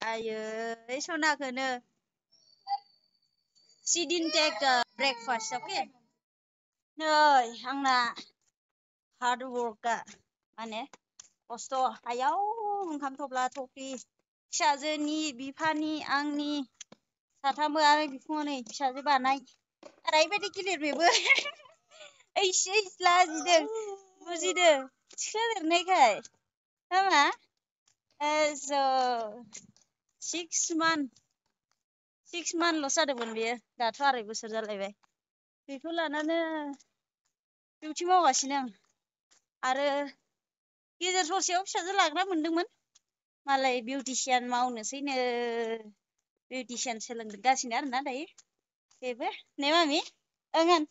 Ayo, Sonakano. She didn't take breakfast, okay? No, Hangna hard work. Mane, Osto, Ayaw, ओंखाम थब्ला थफ्रि फिसाजोनि बिफानि आंनि साथामबो आरो बिखुङाव नै फिसाजो बानाय ओरैबायदि गिलिर बेबो ओइस लाजिदों बुजिदों सिख्ला देरनायखाय नामा सिक्स मान्थल' जादोंमोन बेयो दाथ' 2.5 बोसोर जालायबाय बेखौ लानानै डिउटि मावगासिनो आं आरो गेजेर ससेयाव फिसाजो लाग्रा मोनदोंमोन मालाय बिउटिशियान मावनोसैनो बिउटिशियान सोलोंगासिनो आरोना दायो बेबो ने मामि ओं होन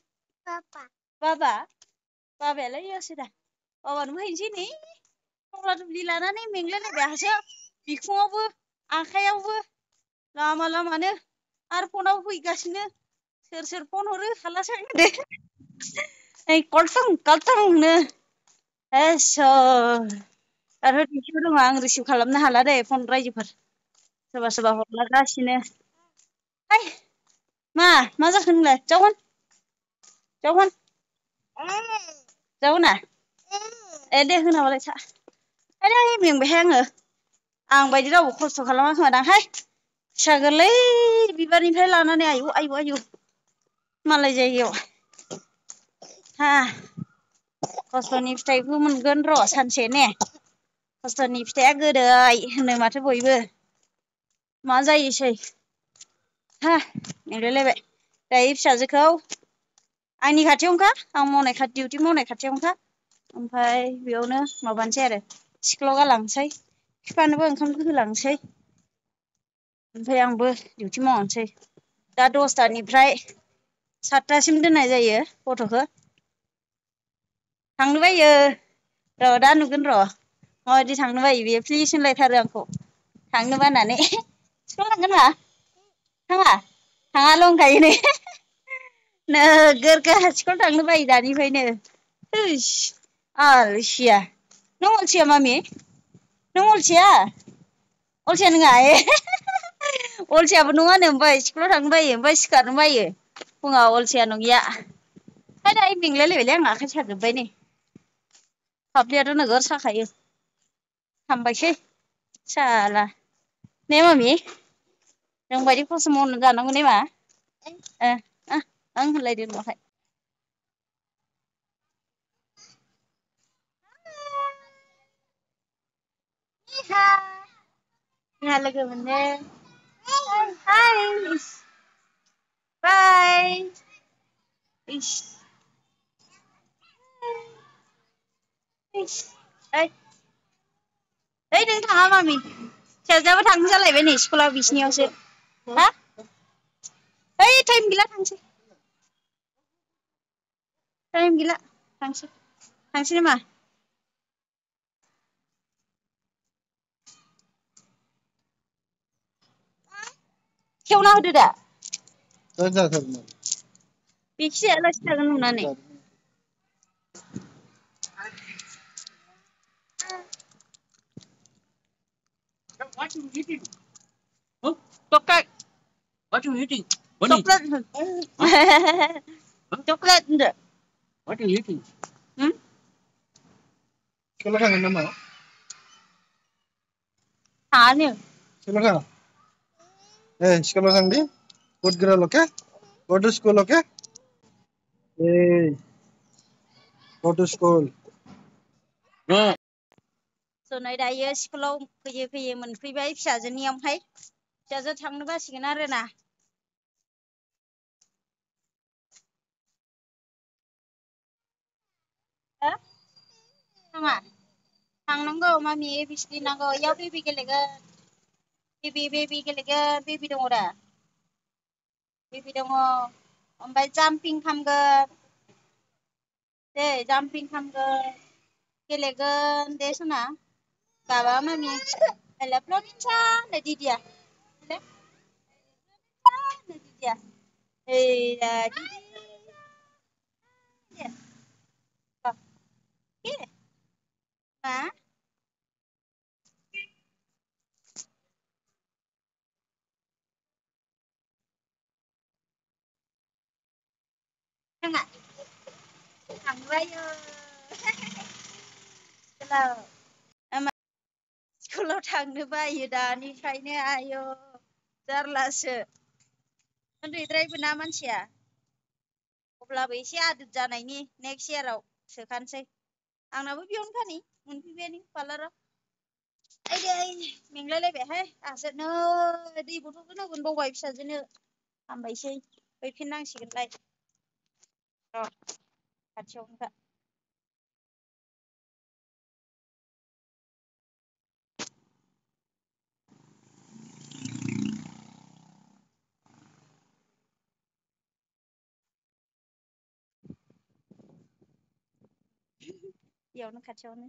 बाबायालाय इयावसो दा बाबानोबो हैनोसै नै थफ्ला थफ्लि लानानै मेंलायलायबाय आंहासो बिखुङावबो आखाइयावबो लामा लामानो आरो फनाव फैगासिनो सोर फन हरो हालासो दे कलथं दाथ' डिउटियाव दङ आं रिसिभ खालामनो हाला दे फन रायजोफोर सोरबा हरलागासिनो हाय मा जाखो नोंलाय जावहोन जावहोना दे होनाबालाय सा आरे मेंबायहाय आं बायदि रावबो खस्थ' खालामाखोमादांहाय फिसा गोरलै बिबारनिफ्राय लानानै आयु मालाय जायगायाव खस्थ'नि फिथाइखौ मोनगोन र' सानसे ने खस्थ'नि फिथाइया गोदै होनो माथो बयबो मा जायोसै मेंलायलायबाय दायो फिसाजोखौ आंनि खाथियावनोखा आं डिउटि मावनाय खाथियावनोखा ओमफ्राय बेयावनो माबानोसै आरो स्कुलाव गालांसै बिफानोबो ओंखामखौ होलांसै ओमफ्राय आंबो डिउटि मावनोसै दा 10टानिफ्राय 7टासिम दोननाय जायो गथ'खौ थांनो बायो र' दा नुगोन र' माबायदि थांनो बायो बेयो प्लिज होनलायथारो आंखौ थांनो बानानै स्कुलाव थांगोन मा थाङाल' होनखायो नै नोगोर स्कुलाव थांनो बायो दानिफ्रायनो आलसिया नों अलसिया मामि नों अलसिया नङा अलसियाबो नङानो ओमफ्राय स्कुलाव थांनो बायो ओमफ्राय सिखारनो बायो फुङाव अलसिया नङिया दायो मेंलायलायबायलै आं आखाइ साजोब्बाय नै फाफ्लियाथ' नोगोर साखायो हामबायसै साला ने मामि जोंबायदि खस्थ' मावनानै जानांगौ ने मा ओं होनलायदो उनावहाय जोंहा लोगो मोनदों हाय बाय ओइ नों थाङा मामि फिसाजोआबो थांनो जालायबाय नै स्कुला बिसिनियावसो ओइ टाइम गैला थांसै नामा खेवना होदो दा बेखि जायालासि थागोन नुनानै What you eating? Huh? Chocolate. What you eating? Bunny. Chocolate. Huh? Chocolate. What you eating? Sekolah kan nama? Ano? Sekolah kan? Sekolah kan di? Good girl, okay? Go to school, okay? Hey, go to school. No. So नै दायो स्कुलाव फैयै मोनफैबाय फिसाजोनियावहाय फिसाजो थांनो बासिगोन आरोना थाङा थांनांगौ मामि एबिसिडि नांगौ इयाव बेबि गेलेगोन बेबि गेलेगोन बेबि दङ दा बेबि दङ ओमफ्राय जाम्पिं खालामगोन दे जाम्पिं खालामगोन गेलेगोन दे सना बाबा मामि हेला प्ल'थिनसा होनलाय दिदिया दिदिया ओइ मा नङा थांनो बायो स्कुलाव थांनो बायो दानिफ्रायनो आयौ जारलासो उन्दैद्रायबो ना मानसिया अब्लाबो एसे आदोर जानायनि नेक्स्ट इयाराव सोखानोसै आंनाबो बेयावनो खानि मोनफैबायानो पार्लाराव आइदै मेंलायलायबायहाय आंहासो नै दै बथलखौनो मोनबावबाय फिसाजोनो हामबायसै हैफिननांसिगोनलाय र' खाथियावनोखा बेयावनो खाथियावनो